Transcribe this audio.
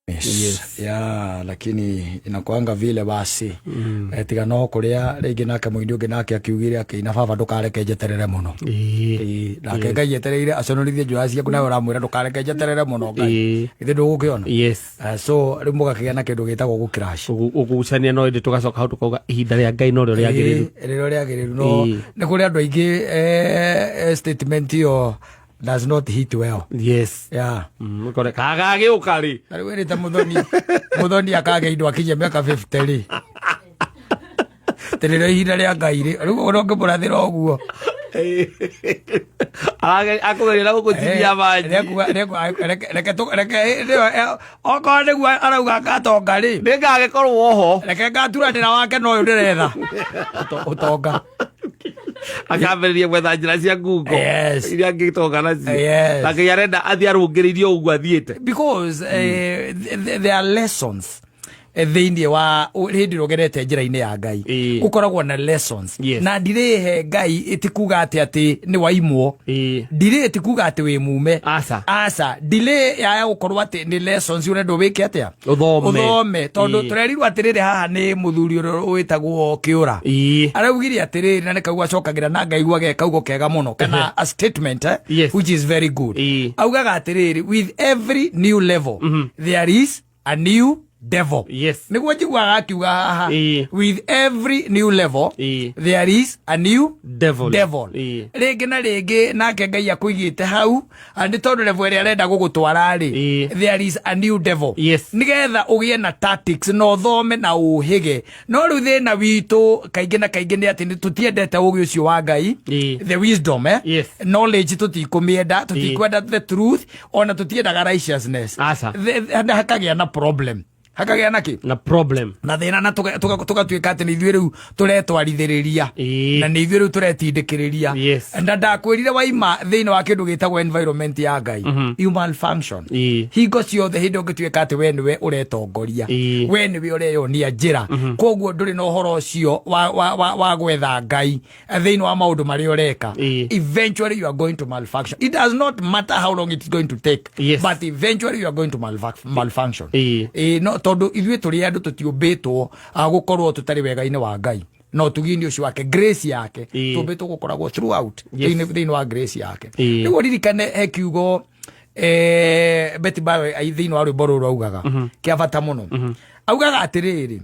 Yes. Ya, lakini inakuanga vile basi. Tiga no kuria ringi nake muini ungi nake akiugire akiina, "Baba, ndukareke njeterere muno." Nake Ngai etereire aconorithie njoya ciaku, nawe uramwira, "Ndukareke njeterere muno, Ngai." Githĩ ndũgũkĩona? Yes. So rĩu mũgakĩgĩa na kĩndũ gĩtagwo gũcrash. Ũgucania, no ĩndĩ tũgacoka hau tũkauga ihinda rĩa Ngai norĩo rĩagĩrĩru. Rĩrĩa rĩagĩrĩru no nĩ kũrĩ andũ aingĩ, statement ĩyo does not hit well. Yeah. Ũkore kagagĩũka rĩ. Na rĩu ĩrĩte Mũthoni, Mũthoni akagĩa indo akinyia mĩaka 50 rĩ, tĩrĩrĩo ihinda rĩa Ngai rĩ, rĩu ona ũngĩmũrathĩra ũguo. Akũgeria na gũkũtinia manji. Reke okorwo nĩguo arauga ngatonga rĩ, nĩ ngagĩkorwo ho. Reke ngaturanĩra wake no ũyũ ndĩretha ũtonga. Akambĩrĩria gwetha njĩra cia ngungo iria angĩtonga nacio. Na Ngai arenda athiĩ arũngĩrĩirie ũguo athiĩte. Because there are lessons thĩinĩ wa hĩndĩ ĩrĩa ũgerete njĩra-inĩ ya Ngai. Gũkoragwo na lessons. Na ndirĩhe Ngai ĩtikuga atĩ nĩ waimwo. Ndirĩ ĩtikuga atĩ wĩ mume. Aca. Aca, delay yaya gũkorwo atĩ nĩ lessons ũrenda wĩke atĩa? Ũthome. Ũthome, tondũ tũrerirwo atĩrĩrĩ, haha nĩ mũthuri ũrĩa wĩtagwo Kĩũra araugire atĩrĩrĩ, na nĩ kau acokagĩra na ngaigua ge kaugo kega mũno, kana a statement, which is very good. Augaga atĩrĩrĩ, "With every new level there is a new devil." Nĩguo njiguaga akiuga haha. "With every new level there is a new devil." Devil. Rĩngĩ na rĩngĩ nake Ngai akũigĩte hau, nĩ tondũ level ĩrĩa arenda gũgũtwara rĩ, there is a new devil, nĩgetha ũgĩe na tactics na ũthome na ũhĩge. No rĩu thĩna witũ kaingĩ na kaingĩ nĩ atĩ tũtiendete ũgĩ ũcio wa Ngai, the wisdom, knowledge tũtikũmĩenda, tũtikwenda the truth, ona tũtiendaga righteousness. Aca. Hakagĩa na problem, hakagĩa na kĩ? Na problem. Na thĩna, na tũgatuĩka atĩ nĩ ithuĩ rĩu tũretwarithĩrĩria na nĩ ithuĩ rĩu tũretindĩkĩrĩria. Na ndakwĩrire waima thĩinĩ wa kĩndũ gĩtagwo environment ya Ngai, you malfunction. Hingo ciothe hĩndĩ ũngĩtuĩka atĩ we nĩwe ũretongoria, we nĩwe ũreyonia njĩra, koguo ndũrĩ na ũhoro ũcio wa gwetha Ngai thĩinĩ wa maũndũ marĩa ũreka, eventually you are going to malfunction. It does not matter how long it's going to take, but eventually you are going to malfunction. Ĩĩ, no tondũ ithuĩ tũrĩ andũ tũtiũmbĩtwo gũkorwo tũtarĩ wega-inĩ wa Ngai na ũtugi-inĩ ũcio wake, grace yake. Tũmbĩtwo gũkoragwo throughout thĩinĩ wa grace yake. Rĩu ũririkane he kiugo Betty Bayo thĩinĩ wa rwĩmbo rũrũ augaga kĩa bata mũno. Augaga atĩrĩrĩ